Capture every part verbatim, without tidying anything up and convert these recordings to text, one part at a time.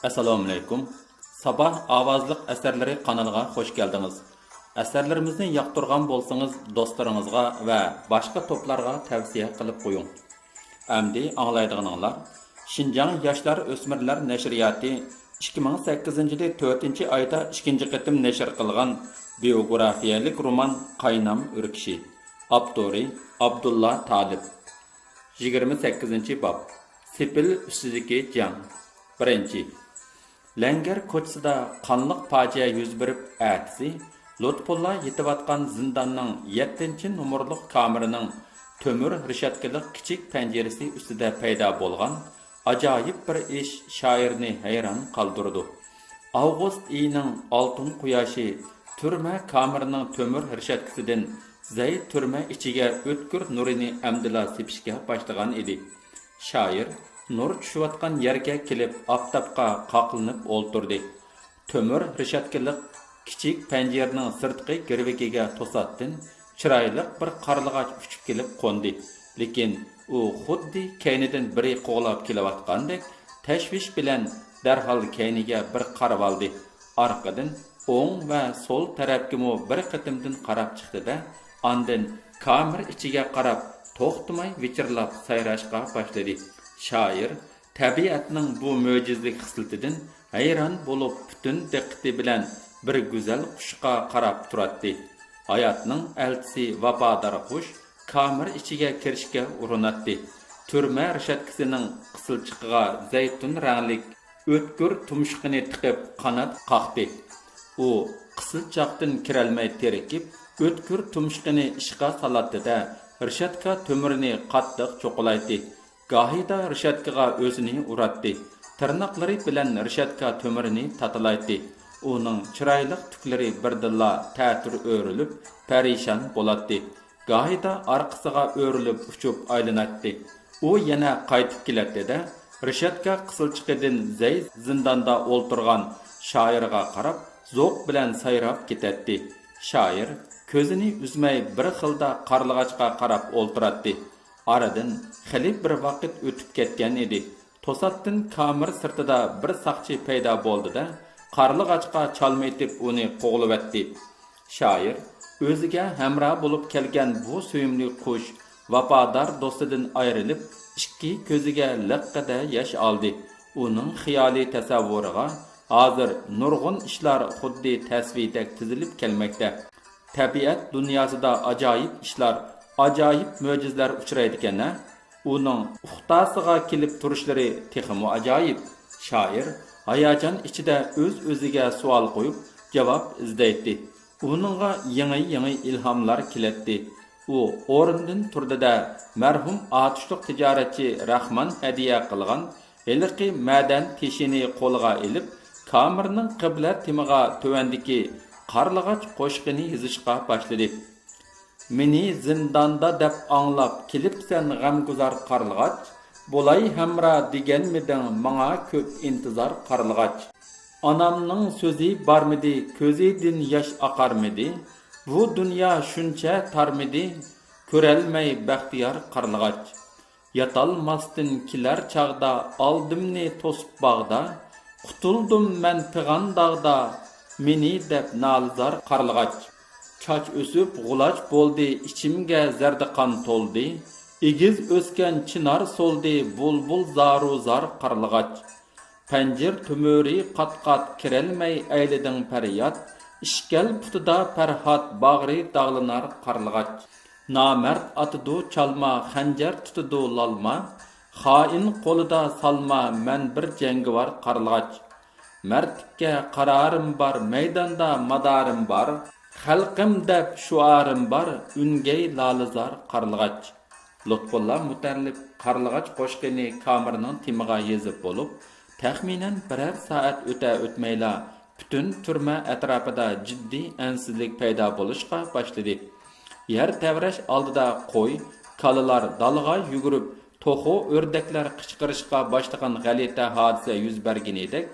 ئەسسالامۇئەلەيكۇم. ساباھ ئاۋازلىق ئەسەرلىرى قانىلىغا خوش كەلدىڭىز. ئەسەرلىرىمىزنى ياقتۇرغان بولسىڭىز، دوستلىرىڭىزغا ۋە باشقا توپلارغا تەۋسىيە قىلىپ قويۇڭ. ئەمدى ئاڭلايدىغىنىڭلار شىنجاڭ ياشلار ئۆسمۈرلەر نەشرىياتى ئىككى مىڭ سەككىزىنچى يىلى تۆتىنچى ئايدا ئىككىنچى قېتىم نەشر قىلغان بىيوگرافىيەلىك رومان قاينام ئۆركىشى. ئاپتورى ئابدۇللا تالىپ. يىگىرمە سەككىزىنچى باب. سېپىل ئۈستىدىكى جەڭ. بىرىنچى. لەڭگەر كوچىسىدا قانلىق پاجىئە يۈز بېرىپ، ئەتىسى لۇتپۇللا يېتىۋاتقان زىنداننىڭ يەتتىنچى نومۇرلۇق كامېرىنىڭ تۆمۈر رېشاتكىلىق كىچىك پەنجىرىسى ئۈستىدە پەيدا بولغان ئاجايىپ بىر ئىش شائىرنى ھەيران قالدۇرىدۇ. ئاۋغۇست ئېيىنىڭ ئالتۇن قۇياشى تۈرمە كامېرىنىڭ تۆمۈر رېشاتكىسىدىن زەي تۈرمە ئىچىگە ئۆتكۈر نۇرىنى ئەمدىلا سېپىشكە باشلىغان ئىدى. شائىر نۇر چۈشۈۋاتقان يەرگە كېلىپ، ئاپتاپقا قاقلىنىپ ئولتۇردى. تۆمۈر رېشاتكىلىق كىچىك پەنجىرىنىڭ سىرتقى گىرۋىكىگە توساتتىن چىرايلىق بىر قارلىغاچ ئۇچۇپ كېلىپ قوندى. لېكىن ئۇ خۇددى كەينىدىن بىرى قوغلاپ كېلىۋاتقاندەك تەشۋىش بىلەن دەرھال كەينىگە بىر قارىۋالدى. ئارقىدىن ئوڭ ۋە سول تەرەپكىمۇ بىر قېتىمدىن قاراپ چىقتى-دە، ئاندىن كامېر ئىچىگە قاراپ توختىماي ۋىچىرلاپ سايراشقا باشلىدى. شائىر تەبىئەتنىڭ بۇ مۆجىزىلىك خىسلىتىدىن ھەيران بولۇپ، پۈتۈن دىققىتى بىلەن بىر گۈزەل قۇشقا قاراپ تۇراتتى. ھاياتنىڭ ئەلچىسى ۋاپادار قۇش كامېر ئىچىگە كىرىشكە ئۇرۇناتتى. تۈرمە رېشاتكىسىنىڭ قىسىلچىقىغا زەيتۇن رەڭلىك ئۆتكۈر تۇمشۇقىنى تىقىپ قانات قاقتى. ئۇ قىسىلچاقتىن كىرەلمەي تېرىكىپ، ئۆتكۈر تۇمشۇقىنى ئىشقا سالاتتى-دە، رېشاتكا تۆمۈرىنى قاتتىق چوقۇلايتتى. گاھىدا رېشاتكىغا ئۆزىنى ئۇراتتى. تىرناقلىرى بىلەن رېشاتكا تۆمۈرىنى تاتىلايتتى. ئۇنىڭ چىرايلىق تۈكلىرى بىردىنلا تەتۈر ئۆرۈلۈپ، پەرىشان بولاتتى. گاھىدا ئارقىسىغا ئۆرۈلۈپ ئۇچۇپ ئايلىناتتى. ئۇ يەنە قايتىپ كېلەتتى-دە، رېشاتكا قىسىلچىقىدىن زەي زىنداندا ئولتۇرغان شائىرغا قاراپ زوق بىلەن سايراپ كېتەتتى. شائىر كۆزىنى ئۈزمەي بىر خىلدا قارلىغاچقا قاراپ ئولتۇراتتى. ئارىدىن خېلى بىر ۋاقىت ئۆتۈپ كەتكەن ئىدى. توساتتىن كامېر سىرتىدا بىر ساقچى پەيدا بولدى-دە، قارلىغاچقا چالما ئېتىپ ئۇنى قوغلىۋەتتى. شائىر ئۆزىگە ھەمراھ بولۇپ كەلگەن بۇ سۆيۈملۈك قۇش ۋاپادار دوستىدىن ئايرىلىپ، ئىككى كۆزىگە لىققىدە ياش ئالدى. ئۇنىڭ خىيالىي تەسەۋۋۇرىغا ھازىر نۇرغۇن ئىشلار خۇددى تەسۋىدەك تىزىلىپ كەلمەكتە. تەبىئەت دۇنياسىدا ئاجايىپ ئىشلار، ئاجايىپ مۆجىزىلەر ئۇچرايدىكەن-ھە! ئۇنىڭ ئۇختاسىغا كېلىپ تۇرۇشلىرى تېخىمۇ ئاجايىپ. شائىر ھاياجان ئىچىدە ئۆز-ئۆزىگە سوئال قويۇپ، جاۋاب ئىزدەيتتى. ئۇنىڭغا يېڭى-يېڭى ئىلھاملار كېلەتتى. ئۇ ئورنىدىن تۇردى-دە، مەرھۇم ئاتۇشلۇق تىجارەتچى راخمان ھەدىيە قىلغان ھېلىقى مەدەن تېشىنى قولىغا ئېلىپ، كامېرنىڭ قىبلە تېمىغا تۆۋەندىكى قارلىغاچ قوشىقىنى يېزىشقا باشلىدى. مېنى زىنداندا دەپ ئاڭلاپ كېلىپسەن غەمگۇزار قارلىغاچ، بولاي ھەمراھ دېگەنمىدىڭ ماڭا كۆپ ئىنتىزار قارلىغاچ. ئانامنىڭ سۆزى بارمىدى، كۆزىدىن ياش ئاقارمىدى، بۇ دۇنيا شۇنچە تارمىدى، كۆرەلمەي بەختىيار قارلىغاچ. ياتالماستىن كېلەر چاغدا ئالدىمنى توسۇپ باغدا، قۇتۇلدۇم مەن پىغان داغدا، مېنى دەپ نالىزار قارلىغاچ. چاچ ئۆسۈپ غۇلاچ بولدى، ئىچىمگە زەردە قان تولدى، ئېگىز ئۆسكەن چىنار سولدى، بۇلبۇل زارۇ زار قارلىغاچ. پەنجىر تۆمۈرى قات-قات كىرەلمەي ئەيلىدىڭ پەرياد، ئىشكەل پۇتىدا پەرھات باغرى داغلىنار قارلىغاچ. نامەرد ئاتىدۇ چالما، خەنجەر تۇتىدۇ لالما، خائىن قولىدا سالما، مەن بىر جەڭگىۋار قارلىغاچ. مەردلىككە قارارىم بار، مەيداندا مادارىم بار، خەلقىم دەپ شوئارىم بار، ئۈنگەي لالىزار قارلىغاچ. لۇتپۇللا مۇتەللىپ قارلىغاچ قوشىقىنى كامېرنىڭ تېمىغا يېزىپ بولۇپ، تەخمىنەن بىرەر سائەت ئۆتە-ئۆتمەيلا، پۈتۈن تۈرمە ئەتراپىدا جىددىي ئەنسىزلىك پەيدا بولۇشقا باشلىدى. يەر تەۋرەش ئالدىدا قوي، كالىلار دالىغا يۈگۈرۈپ، توخۇ، ئۆردەكلەر قىچقىرىشقا باشلىغان غەلىتە ھادىسە يۈز بەرگىنىدەك،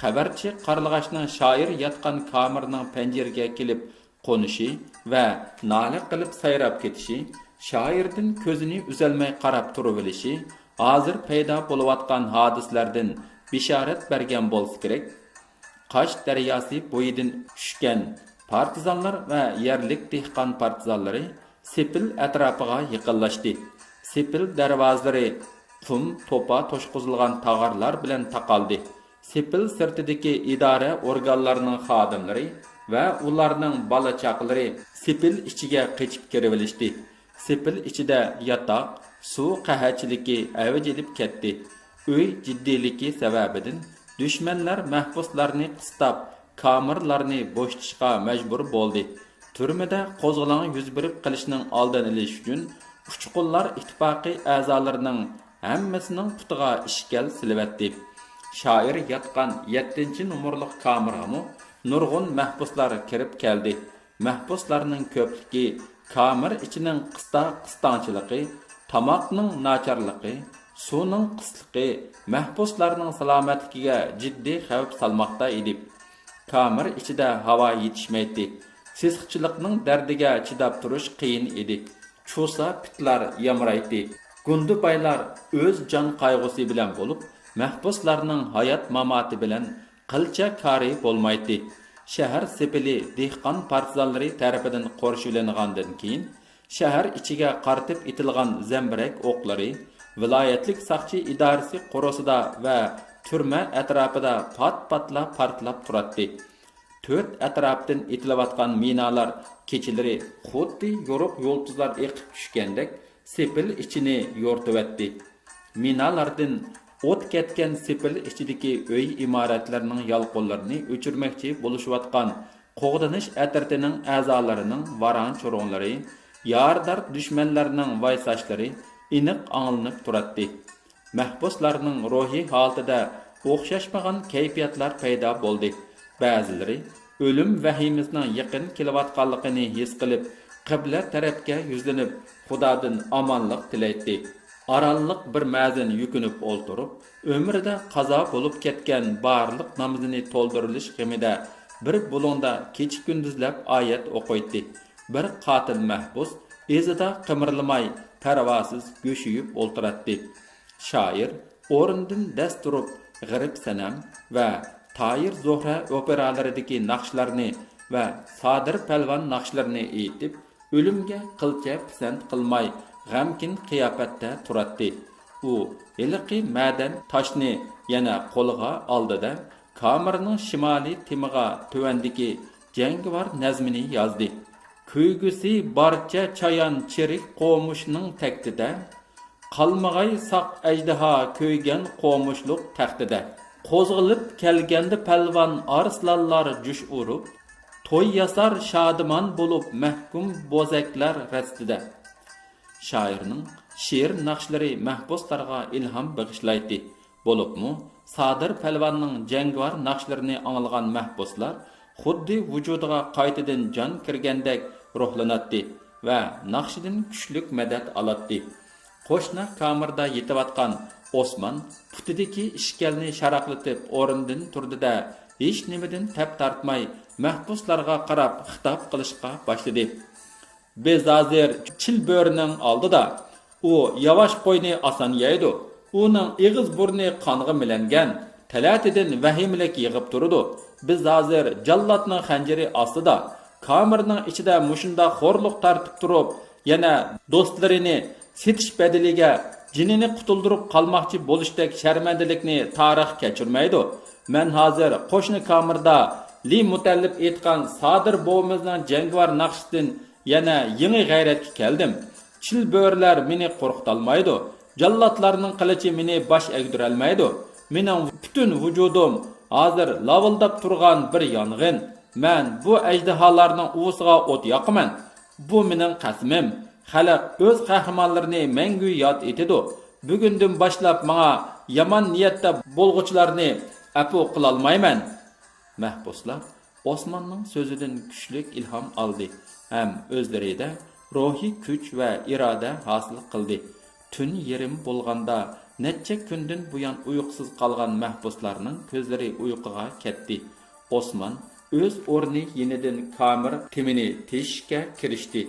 خەۋەرچى قارلىغاچنىڭ شائىر ياتقان كامېرنىڭ پەنجىرىگە كېلىپ قونۇشى ۋە نالە قىلىپ سايراپ كېتىشى، شائىردىن كۆزىنى ئۈزەلمەي قاراپ تۇرۇۋېلىشى، ھازىر پەيدا بولۇۋاتقان ھادىسىلەردىن بېشارەت بەرگەن بولسا كېرەك. قاش دەرياسى بويىدىن چۈشكەن پارتىزانلار ۋە يەرلىك دېھقان پارتىزانلىرى سېپىل ئەتراپىغا يېقىنلاشتى. سېپىل دەرۋازىلىرى قۇم، توپا توشقۇزۇلغان تاغارلار بىلەن تاقالدى. سېپىل سىرتىدىكى ئىدارە ئورگانلارنىڭ خادىملىرى ۋە ئۇلارنىڭ بالا-چاقىلىرى سېپىل ئىچىگە قېچىپ كىرىۋېلىشتى. سېپىل ئىچىدە ياتاق، سۇ قەھەتچىلىكى ئەۋج ئېلىپ كەتتى. ئۆي جىددىيلىكى سەۋەبىدىن دۈشمەنلەر مەھبۇسلارنى قىستاپ، كامېرلارنى بوشىتىشقا مەجبۇر بولدى. تۈرمىدە قوزغىلاڭ يۈز بېرىپ قېلىشنىڭ ئالدىنى ئېلىش ئۈچۈن ئۇچقۇنلار ئىتتىپاقى ئەزالىرىنىڭ ھەممىسىنىڭ پۇتىغا ئىشكەل سېلىۋەتتى. شائىر ياتقان يەتتىنچى نومۇرلۇق كامېرغىمۇ نۇرغۇن مەھبۇسلار كىرىپ كەلدى. مەھبۇسلارنىڭ كۆپلۈكى، كامېر ئىچىنىڭ قىستاق-قىستاڭچىلىقى، تاماقنىڭ ناچارلىقى، سۇنىڭ قىسلىقى مەھبۇسلارنىڭ سالامەتلىكىگە جىددىي خەۋپ سالماقتا ئىدى. كامېر ئىچىدە ھاۋا يېتىشمەيتتى. سېسىقچىلىقنىڭ دەردىگە چىداپ تۇرۇش قىيىن ئىدى. چۇسا پىتلار يامرايتتى. گۇندىبايلار ئۆز جان قايغۇسى بىلەن بولۇپ، مەھبۇسلارنىڭ ھايات-ماماتى بىلەن قىلچە كارى بولمايتتى. شەھەر سېپىلى دېھقان پارتىزانلىرى تەرىپىدىن قورشىۋېلىنغاندىن كېيىن، شەھەر ئىچىگە قارىتىپ ئېتىلغان زەمبىرەك ئوقلىرى ۋىلايەتلىك ساقچى ئىدارىسى قورۇسىدا ۋە تۈرمە ئەتراپىدا پات-پاتلا پارتلاپ تۇراتتى. تۆت ئەتراپتىن ئېتىلىۋاتقان مىنالار كېچىلىرى خۇددى يورۇق يۇلتۇزلار ئېقىپ چۈشكەندەك سېپىل ئىچىنى يورۇتۇۋەتتى. مىنالاردىن ئوت كەتكەن سېپىل ئىچىدىكى ئۆي ئىمارەتلەرنىڭ يالقۇنلىرىنى ئۆچۈرمەكچى بولۇشۇۋاتقان قوغدىنىش ئەترىتىنىڭ ئەزالىرىنىڭ ۋاراڭ-چۇرۇڭلىرى، يارىدار دۈشمەنلەرنىڭ ۋايساشلىرى ئېنىق ئاڭلىنىپ تۇراتتى. مەھبۇسلارنىڭ روھىي ھالىتىدە ئوخشاشمىغان كەيپىياتلار پەيدا بولدى. بەزىلىرى ئۆلۈم ۋەھىمىسىنىڭ يېقىن كېلىۋاتقانلىقىنى ھېس قىلىپ، قىبلە تەرەپكە يۈزلىنىپ، خۇدادىن ئامانلىق تىلەيتتى. ئارانلىق بىر مەزىن يۈكۈنۈپ ئولتۇرۇپ، ئۆمرىدە قازا بولۇپ كەتكەن بارلىق نامىزىنى تولدۇرۇۋېلىش غېمىدە بىر بۇلۇڭدا كېچە-كۈندۈزلەپ ئايەت ئوقۇيتتى. بىر قاتىل مەھبۇس ئىزىدا قىمىرلىماي، پەرۋاسىز گۆشىيىپ ئولتۇراتتى. شائىر ئورنىدىن دەس تۇرۇپ، غېرىب سەنەم ۋە تايىر زۆھرە ئوپېرالىرىدىكى ناخشىلارنى ۋە سادىر پەلۋان ناخشىلىرىنى ئېيتىپ، ئۆلۈمگە قىلچە پىسەنت قىلماي، غەمكىن قىياپەتتە تۇراتتى. ئۇ ھېلىقى مەدەن تاشنى يەنە قولىغا ئالدى-دە، كامېرنىڭ شىمالىي تېمىغا تۆۋەندىكى جەڭگىۋار نەزمىنى يازدى. كۆيگۈسى بارچە چايان چىرىك قومۇشنىڭ تەكتىدە، قالمىغاي ساق ئەجدىھا كۆيگەن قومۇشلۇق تەختىدە. قوزغىلىپ كەلگەندە پەلۋان ئارسلانلار جۇش ئۇرۇپ، توي ياسار شادىمان بولۇپ مەھكۇم بوزەكلەر رەستىدە. شائىرنىڭ شېئىر ناخشىلىرى مەھبۇسلارغا ئىلھام بېغىشلايتتى. بولۇپمۇ سادىر پەلۋاننىڭ جەڭگىۋار ناخشىلىرىنى ئاڭلىغان مەھبۇسلار خۇددى ۋۇجۇدىغا قايتىدىن جان كىرگەندەك روھلىناتتى ۋە ناخشىدىن كۈچلۈك مەدەت ئالاتتى. قوشنا كامېردا يېتىۋاتقان ئوسمان پۇتىدىكى ئىشكەلنى شاراقلىتىپ ئورنىدىن تۇردى-دە، ھېچنېمىدىن تەپ تارتماي مەھبۇسلارغا قاراپ خىتاب قىلىشقا باشلىدى. بىز ھازىر چىل بۆرىنىڭ ئالدىدا. ئۇ ياۋاش قوينى ئاسان يەيدۇ. ئۇنىڭ ئېغىز-بۇرنى قانغا مىلەنگەن، تەلەتىدىن ۋەھىمىلىك يېغىپ تۇرىدۇ. بىز ھازىر جاللاتنىڭ خەنجىرى ئاستىدا. كامېرنىڭ ئىچىدە مۇشۇنداق خورلۇق تارتىپ تۇرۇپ، يەنە دوستلىرىنى سېتىش بەدىلىگە جېنىنى قۇتۇلدۇرۇپ قالماقچى بولۇشتەك شەرمەندىلىكنى تارىخ كەچۈرمەيدۇ. مەن ھازىر قوشنا كامېردا لى مۇتەللىپ ئېيتقان سادىر بوۋىمىزنىڭ جەڭگىۋار ناخشىسىدىن يەنە يېڭى غەيرەتكە كەلدىم. چىل بۆرىلەر مېنى قورقۇتالمايدۇ. جاللاتلارنىڭ قىلىچى مېنى باش ئەگدۈرەلمەيدۇ. مېنىڭ پۈتۈن ۋۇجۇدۇم ھازىر لاۋۇلداپ تۇرغان بىر يانغىن. مەن بۇ ئەجدىھالارنىڭ ئۇۋىسىغا ئوت ياقىمەن. بۇ مېنىڭ قەسىمىم. خەلق ئۆز قەھرىمانلىرىنى مەڭگۈ ياد ئېتىدۇ. بۈگۈندىن باشلاپ ماڭا يامان نىيەتتە بولغۇچىلارنى ئەپۇ قىلالمايمەن. مەھبۇسلار ئوسماننىڭ سۆزىدىن كۈچلۈك ئىلھام ئالدى ھەم ئۆزلىرىدە روھىي كۈچ ۋە ئىرادە ھاسىل قىلدى. تۈن يېرىم بولغاندا، نەچچە كۈندىن بۇيان ئۇيقۇسىز قالغان مەھبۇسلارنىڭ كۆزلىرى ئۇيقۇغا كەتتى. ئوسمان ئۆز ئورنى يېنىدىن كامېر تېمىنى تېشىشكە كىرىشتى.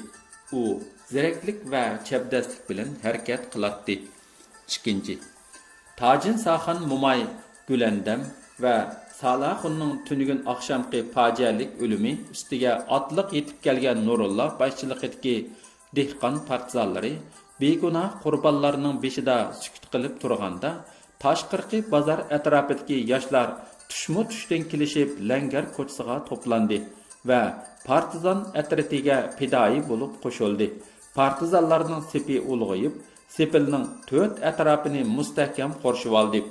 ئۇ زېرەكلىك ۋە چەبدەسلىك بىلەن ھەرىكەت قىلاتتى. ئىككىنچى. تاجىن ساخان موماي گۈلەندەم ۋە سالاخۇننىڭ تۈنۈگۈن ئاخشامقى پاجىئەلىك ئۆلۈمى ئۈستىگە ئاتلىق يېتىپ كەلگەن نۇرۇللا باشچىلىقىدىكى دېھقان پارتىزانلىرى بىگۇناھ قۇربانلارنىڭ بېشىدا سۈكۈت قىلىپ تۇرغاندا، تاشقىرىقى بازار ئەتراپىدىكى ياشلار تۈشمۇ تۈشتىن كېلىشىپ، لەڭگەر كوچىسىغا توپلاندى ۋە پارتىزان ئەترىتىگە پىدائىي بولۇپ قوشۇلدى. پارتىزانلارنىڭ سېپى ئۇلغىيىپ، سېپىلنىڭ تۆت ئەتراپىنى مۇستەھكەم قورشىۋالدى.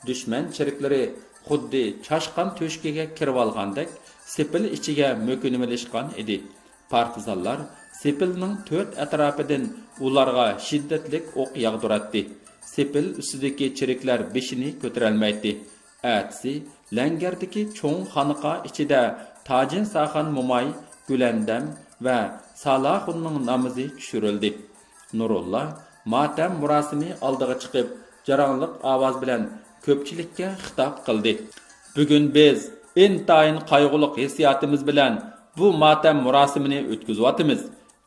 دۈشمەن چېرىكلىرى خۇددى چاشقان تۆشۈكىگە كىرىۋالغاندەك سېپىل ئىچىگە مۆكۈنۈۋېلىشقان ئىدى. پارتىزانلار سېپىلنىڭ تۆت ئەتراپىدىن ئۇلارغا شىددەتلىك ئوق ياغدۇراتتى. سېپىل ئۈستىدىكى چېرىكلەر بېشىنى كۆتۈرەلمەيتتى. ئەتىسى لەڭگەردىكى چوڭ خانىقا ئىچىدە تاجىن ساخان موماي، گۈلەندەم ۋە سالاخۇننىڭ نامىزى چۈشۈرۈلدى. نۇرۇللا ماتەم مۇراسىمى ئالدىغا چىقىپ، جاراڭلىق ئاۋاز بىلەن كۆپچىلىككە خىتاب قىلدى. بۈگۈن بىز ئىنتايىن قايغۇلۇق ھېسسىياتىمىز بىلەن بۇ ماتەم مۇراسىمىنى ئۆتكۈزۈۋاتىمىز.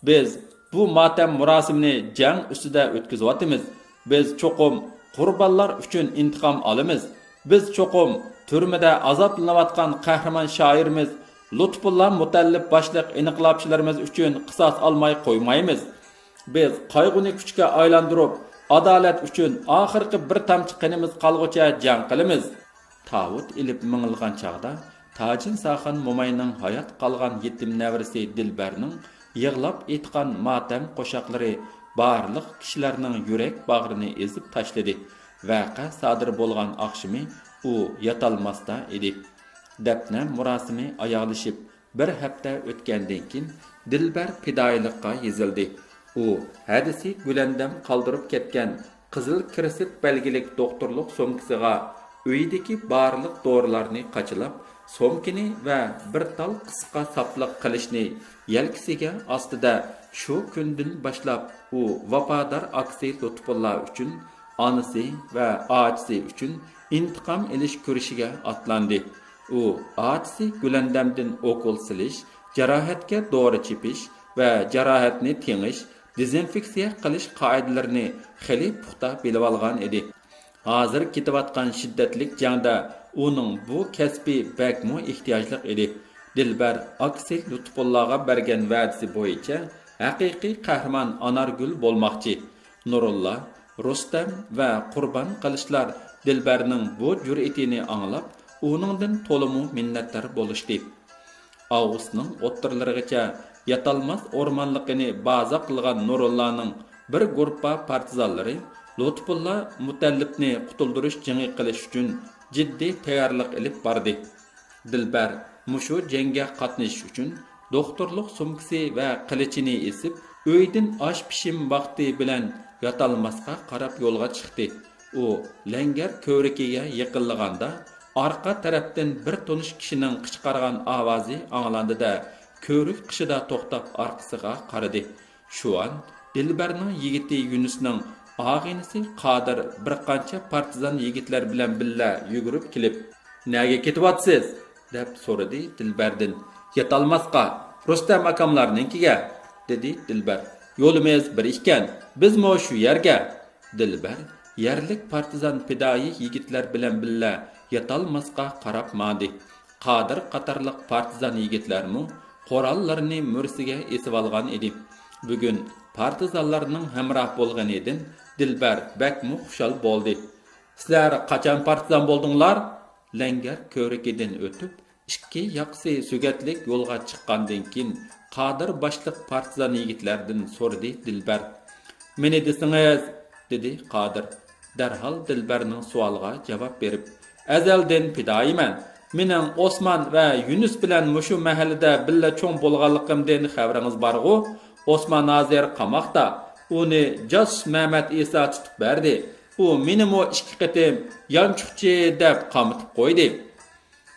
بىز بۇ ماتەم مۇراسىمىنى جەڭ ئۈستىدە ئۆتكۈزۈۋاتىمىز. بىز چوقۇم قۇربانلار ئۈچۈن ئىنتىقام ئالىمىز. بىز چوقۇم تۈرمىدە ئازابلىنىۋاتقان قەھرىمان شائىرىمىز لۇتپۇللا مۇتەللىپ باشلىق ئىنقىلابچىلىرىمىز ئۈچۈن قىساس ئالماي قويمايمىز. بىز قايغۇنى كۈچكە ئايلاندۇرۇپ، ئادالەت ئۈچۈن ئاخىرقى بىر تامچە قېنىمىز قالغۇچە جەڭ قىلىمىز. تاۋۇت ئېلىپ مېڭىلغان چاغدا، تاجىن ساخان موماينىڭ ھايات قالغان يېتىم نەۋرىسى دىلبەرنىڭ يىغلاپ ئېيتقان ماتەم قوشاقلىرى بارلىق كىشىلەرنىڭ يۈرەك باغرىنى ئېزىپ تاشلىدى. ۋەقە سادىر بولغان ئاخشىمى ئۇ ياتالماستا ئىدى. دەپنە مۇراسىمى ئاياغلىشىپ، بىر ھەپتە ئۆتكەندىن كېيىن، دىلبەر پىدائىيلىققا يېزىلدى. ئۇ ھەدىسى گۈلەندەم قالدۇرۇپ كەتكەن قىزىل كىرېست بەلگىلىك دوختۇرلۇق سومكىسىغا، ئۆيىدىكى بارلىق دورىلارنى قاچىلاپ، سومكىنى ۋە بىر تال قىسقا ساپلىق قىلىچنى يەلكىسىگە ئاستىدا، شۇ كۈندىن باشلاپ ئۇ ۋاپادار ئاكىسى لۇتپۇللا ئۈچۈن، ئانىسى ۋە ئاچىسى ئۈچۈن ئىنتىقام ئېلىش كۈرىشىگە ئاتلاندى. ئۇ ئاچىسى گۈلەندەمدىن ئوكۇل سېلىش، جاراھەتكە دورا چېپىش ۋە جاراھەتنى تېڭىش، دېزىنفېكسىيە قىلىش قائىدىلىرىنى خېلى پۇختا بىلىۋالغان ئىدى. ھازىر كېتىۋاتقان شىددەتلىك جەڭدە ئۇنىڭ بۇ كەسپى بەكمۇ ئېھتىياجلىق ئىدى. دىلبەر ئاكىسى لۇتپۇللاغا بەرگەن ۋەدىسى بويىچە ھەقىقىي قەھرىمان ئانارگۈل بولماقچى. نۇرۇللا، رۇستەم ۋە قۇربان قىلىچلار دىلبەرنىڭ بۇ جۈرئىتىنى ئاڭلاپ، ئۇنىڭدىن تولىمۇ مىننەتدار بولۇشتى. ئاۋغۇستنىڭ ئوتتۇرىلىرىغىچە ياتالماس ئورمانلىقىنى بازا قىلغان نۇرۇللانىڭ بىر گۇرۇپپا پارتىزانلىرى لۇتپۇللا مۇتەللىپنى قۇتۇلدۇرۇش جېڭى قىلىش ئۈچۈن جىددىي تەييارلىق ئېلىپ باردى. دىلبەر مۇشۇ جەڭگە قاتنىشىش ئۈچۈن دوختۇرلۇق سومكىسى ۋە قىلىچىنى ئېسىپ، ئۆيدىن ئاش پىشىم ۋاقتى بىلەن ياتالماسقا قاراپ يولغا چىقتى. ئۇ لەڭگەر كۆۋرۈكىگە يېقىنلىغاندا، ئارقا تەرەپتىن بىر تونۇش كىشىنىڭ قىچقارغان ئاۋازى ئاڭلاندى-دە، كۆۋرۈك قېشىدا توختاپ ئارقىسىغا قارىدى. شۇئان دىلبەرنىڭ يىگىتى يۈنۈسنىڭ ئاغىنىسى قادىر بىر قانچە پارتىزان يىگىتلەر بىلەن بىللە يۈگۈرۈپ كېلىپ، «نەگە كېتىۋاتىسىز؟» دەپ سورىدى دىلبەردىن. «ياتالماسقا، رۇستەم ئاكاملارنىڭكىگە» دېدى دىلبەر. «يولىمىز بىر ئىكەن، بىزمۇ شۇ يەرگە.» دىلبەر يەرلىك پارتىزان پىدائىي يىگىتلەر بىلەن بىللە ياتالماسقا قاراپ ماڭدى. قادىر قاتارلىق پارتىزان يىگىتلەرمۇ قوراللىرىنى مۈرىسىگە ئېسىۋالغان ئىدى. بۈگۈن پارتىزانلارنىڭ ھەمراھ بولغىنىدىن دىلبەر بەكمۇ خۇشال بولدى. «سىلەر قاچان پارتىزان بولدۇڭلار؟» لەڭگەر كۆۋرۈكىدىن ئۆتۈپ، ئىككى ياقىسى سۆگەتلىك يولغا چىققاندىن كېيىن، قادىر باشلىق پارتىزان يىگىتلەردىن سورىدى دىلبەر. «مېنى دېسىڭىز؟» دېدى قادىر، دەرھال دىلبەرنىڭ سوئالىغا جاۋاب بېرىپ. «ئەزەلدىن پىدائىيمەن. مېنىڭ ئوسمان ۋە يۈنۈس بىلەن مۇشۇ مەھەللىدە بىللە چوڭ بولغانلىقىمدىن خەۋىرىڭىز بارغۇ؟ ئوسمان ھازىر قاماقتا. ئۇنى جاسۇس مەمەت ئىسا تۇتۇپ بەردى. ئۇ مېنىمۇ ئىككى قېتىم يانچۇقچى دەپ قامىتىپ قويدى.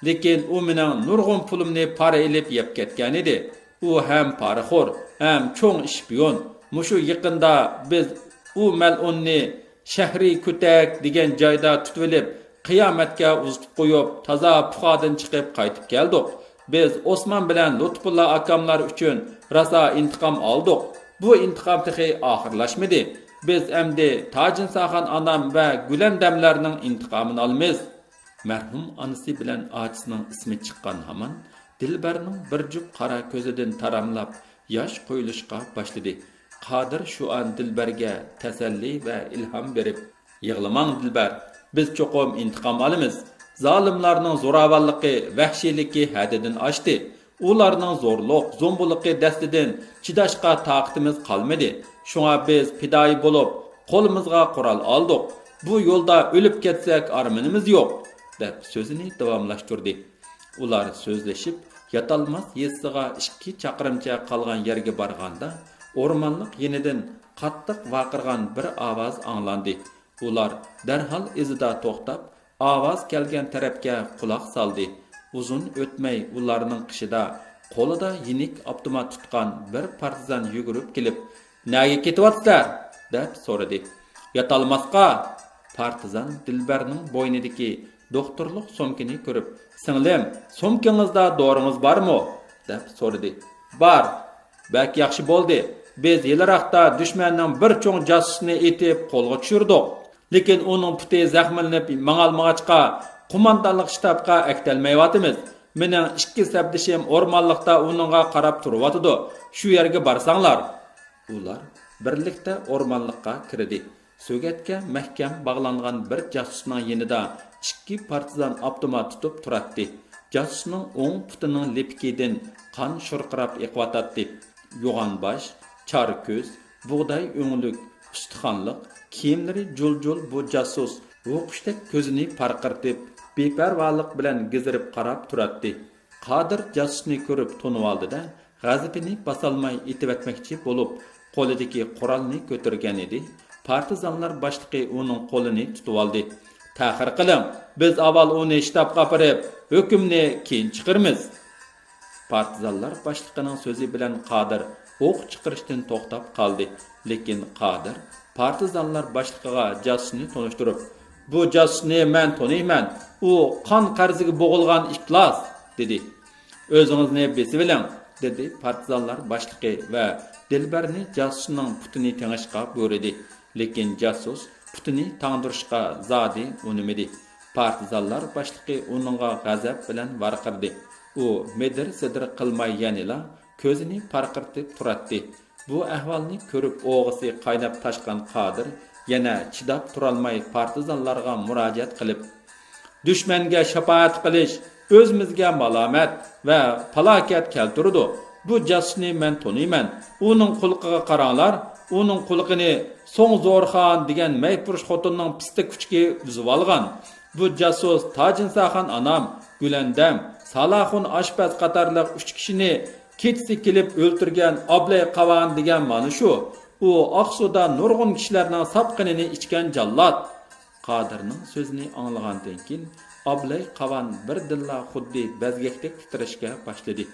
لېكىن ئۇ مېنىڭ نۇرغۇن پۇلۇمنى پارا ئېلىپ يەپ كەتكەنىدى. ئۇ ھەم پارىخور، ھەم چوڭ ئىش پىيون. مۇشۇ يېقىندا بىز ئۇ مەلئۇننى شەھرى كۆتەك دېگەن جايدا تۇتۇۋېلىپ، قىيامەتكە ئۇزىتىپ قويۇپ، تازا پۇخادىن چىقىپ قايتىپ كەلدۇق. بىز ئوسمان بىلەن لۇتپۇللا ئاكاملار ئۈچۈن راسا ئىنتىقام ئالدۇق. بۇ ئىنتىقام تېخى ئاخىرلاشمىدى. بىز ئەمدى تاجىنساخان ئانام ۋە گۈلەندەملەرنىڭ ئىنتىقامىنى ئالىمىز.» مەرھۇم ئانىسى بىلەن ئاچىسىنىڭ ئىسمى چىققان ھامان، دىلبەرنىڭ بىر جۈپ قارا كۆزىدىن تاراملاپ ياش قۇيۇلۇشقا باشلىدى. قادىر شۇ ئان دىلبەرگە تەسەللى ۋە ئىلھام بېرىپ، يىغلىماڭ، دىلبەر، بىز چوقۇم ئىنتىقام ئالىمىز. زالىملارنىڭ زوراۋانلىقى، ۋەھشىيلىكى ھەددىدىن ئاشتى. ئۇلارنىڭ زورلۇق، زومبۇلۇقى دەستىدىن چىداشقا تاقىتىمىز قالمىدى. شۇڭا بىز پىدائىي بولۇپ، قولىمىزغا قورال ئالدۇق. بۇ يولدا ئۆلۈپ كەتسەك ئارمىنىمىز يوق، دەپ سۆزىنى داۋاملاشتۇردى. ئۇلار سۆزلىشىپ، ياتالماس يېزىسىغا ئىككى چاقىرىمچە قالغان يەرگە بارغاندا، ئورمانلىق يېنىدىن قاتتىق ۋارقىرىغان بىر ئاۋاز ئاڭلاندى. ئۇلار دەرھال ئىزىدا توختاپ، ئاۋاز كەلگەن تەرەپكە قۇلاق سالدى. ئۇزۇن ئۆتمەي ئۇلارنىڭ قېشىدا قولىدا يېنىك ئاپتومات تۇتقان بىر پارتىزان يۈگۈرۈپ كېلىپ، «نەگە كېتىۋاتىسىلەر؟» دەپ سورىدى. «ياتالماسقا!» پارتىزان دىلبەرنىڭ بوينىدىكى دوختۇرلۇق سومكىنى كۆرۈپ، «سىڭلىم، سومكىڭىزدا دورىڭىز بارمۇ؟» دەپ سورىدى. «بار.» «بەك ياخشى بولدى. بىز يېلىراقتا دۈشمەننىڭ بىر چوڭ جاسۇسىنى ئېتىپ قولغا چۈشۈردۇق. لېكىن ئۇنىڭ پۇتى زەخىملىنىپ ماڭالمىغاچقا، قوماندانلىق شتابقا ئەكېتەلمەيۋاتىمىز. مېنىڭ ئىككى سەپدىشىم ئورمانلىقتا ئۇنىڭغا قاراپ تۇرۇۋاتىدۇ. شۇ يەرگە بارساڭلار.» ئۇلار بىرلىكتە ئورمانلىققا كىردى. سۆگەتكە مەھكەم باغلانغان بىر جاسۇسنىڭ يېنىدا ئىككى پارتىزان ئاپتومات تۇتۇپ تۇراتتى. جاسۇسنىڭ ئوڭ پۇتىنىڭ لېپىكىدىن قان شورقىراپ ئېقىۋاتاتتى. يوغان باش، چار كۆز، بۇغداي ئۆڭلۈك، ئۇستىخانلىق، كىيىملىرى جۇل-جۇل بۇ جاسۇس ھۇقۇشتەك كۆزىنى پارقىرىتىپ، بىپەرۋالىق بىلەن گىزىرىپ قاراپ تۇراتتى. قادىر جاسۇسنى كۆرۈپ تونۇۋالدى-دە، غەزىپىنى باسالماي ئېتىۋەتمەكچى بولۇپ، قولىدىكى قورالنى كۆتۈرگەنىدى. پارتىزانلار باشلىقى ئۇنىڭ قولىنى تۇتۇۋالدى. «تەخىر قىلىڭ، بىز ئاۋۋال ئۇنى شتابقا ئاپىرىپ، ھۆكۈمنى كېيىن چىقىرىمىز.» پارتىزانلار باشلىقىنىڭ سۆزى بىلەن قادىر ئوق چىقىرىشتىن توختاپ قالدى. لېكىن قادىر پارتىزانلار باشلىقىغا جاسۇسنى تونۇشتۇرۇپ، «بۇ جاسۇسنى مەن تونۇيمەن، ئۇ قان قەرزىگە بوغۇلغان ئىپلاس» دېدى. «ئۆزىڭىزنى بېسىۋېلىڭ» دېدى پارتىزانلار باشلىقى ۋە دىلبەرنى جاسۇسنىڭ پۇتىنى تېڭىشقا بۇيرۇدى. لېكىن جاسۇس پۇتىنى تاڭدۇرۇشقا زادى ئۇنىمىدى. پارتىزانلار باشلىقى ئۇنىڭغا غەزەپ بىلەن ۋارقىرىدى. ئۇ مىدىر-سىدىر قىلماي يەنىلا كۆزىنى پارقىرىتىپ تۇراتتى. بۇ ئەھۋالنى كۆرۈپ ئوغىسى قايناپ تاشقان قادىر يەنە چىداپ تۇرالماي پارتىزانلارغا مۇراجىئەت قىلىپ، «دۈشمەنگە شاپائەت قىلىش ئۆزىمىزگە مالامەت ۋە پالاكەت كەلتۈرىدۇ. بۇ جاسۇسنى مەن تونۇيمەن. ئۇنىڭ قۇلىقىغا قاراڭلار. ئۇنىڭ قۇلىقىنى سوڭ زورخان دېگەن مەيپۇرۇش خوتۇننىڭ پىستە كۈچۈكى ئۈزۈۋالغان. بۇ جاسۇس تاجىنساخان ئانام، گۈلەندەم، سالاخۇن ئاشپەز قاتارلىق ئۈچ كىشىنى كېچىسى كېلىپ ئۆلتۈرگەن ئابلەي قاۋان دېگەن مانا شۇ. ئۇ ئاقسۇدا نۇرغۇن كىشىلەرنىڭ ساپ قېنىنى ئىچكەن جاللات.» قادىرنىڭ سۆزىنى ئاڭلىغاندىن كېيىن، ئابلەي قاۋان بىردىنلا خۇددى بەزگەكتەك تىترەشكە باشلىدى.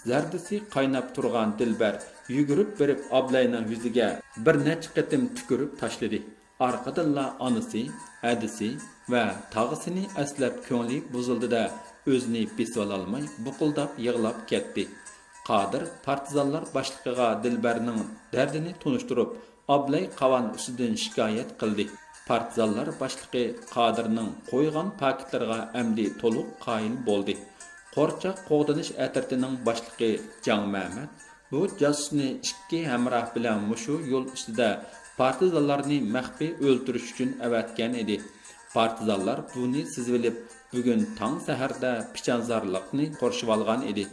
زەردىسى قايناپ تۇرغان دىلبەر يۈگۈرۈپ بېرىپ ئابلەينىڭ يۈزىگە بىر نەچچە قېتىم تۈكۈرۈپ تاشلىدى. ئارقىدىنلا ئانىسى، ھەدىسى ۋە تاغىسىنى ئەسلەپ كۆڭلى بۇزۇلدى-دە، ئۆزىنى بېسىۋالالماي بۇقۇلداپ يىغلاپ كەتتى. قادىر پارتىزانلار باشلىقىغا دىلبەرنىڭ دەردىنى تونۇشتۇرۇپ، ئابلەي قاۋان ئۈستىدىن شىكايەت قىلدى. پارتىزانلار باشلىقى قادىرنىڭ قويغان پاكىتلىرىغا ئەمدى تولۇق قايىل بولدى. قورچاق قوغدىنىش ئەترىتىنىڭ باشلىقى جاڭ مەمەت بۇ جاسۇسنى ئىككى ھەمراھ بىلەن مۇشۇ يول ئۈستىدە پارتىزانلارنى مەخپىي ئۆلتۈرۈش ئۈچۈن ئەۋەتكەن ئىدى. پارتىزانلار بۇنى سېزىۋېلىپ، بۈگۈن تاڭ سەھەردە پىچانزارلىقنى قورشىۋالغان ئىدى.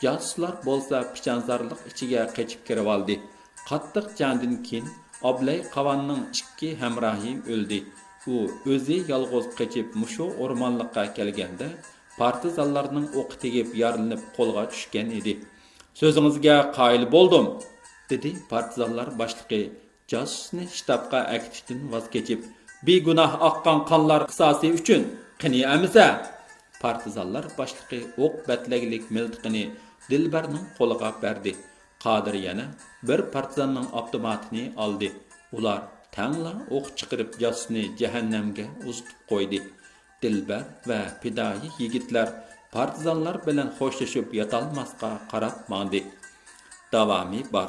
جاسۇسلار بولسا پىچانزارلىق ئىچىگە قېچىپ كىرىۋالدى. قاتتىق جەڭدىن كېيىن ئابلەي قاۋاننىڭ ئىككى ھەمراھى ئۆلدى. ئۇ ئۆزى يالغۇز قېچىپ مۇشۇ ئورمانلىققا كەلگەندە، پارتىزانلارنىڭ ئوقى تېگىپ يارىلىنىپ قولغا چۈشكەن ئىدى. «سۆزىڭىزگە قايىل بولدۇم»، دېدى پارتىزانلار باشلىقى جاسۇسنى شتابقا ئەكېتىشتىن ۋاز كېچىپ. «بىگۇناھ ئاققان قانلار قىساسى ئۈچۈن، قېنى ئەمىسە!» پارتىزانلار باشلىقى ئوق بەتلەگلىك مىلتىقىنى دىلبەرنىڭ قولىغا بەردى. قادىر يەنە بىر پارتىزاننىڭ ئاپتوماتىنى ئالدى. ئۇلار تەڭلا ئوق چىقىرىپ جاسۇسنى جەھەننەمگە ئۇزىتىپ قويدى. دىلبەر ۋە پىدائىي يىگىتلەر پارتىزانلار بىلەن خوشلىشىپ ياتالماسقا قاراپ ماڭدى. داۋامى بار.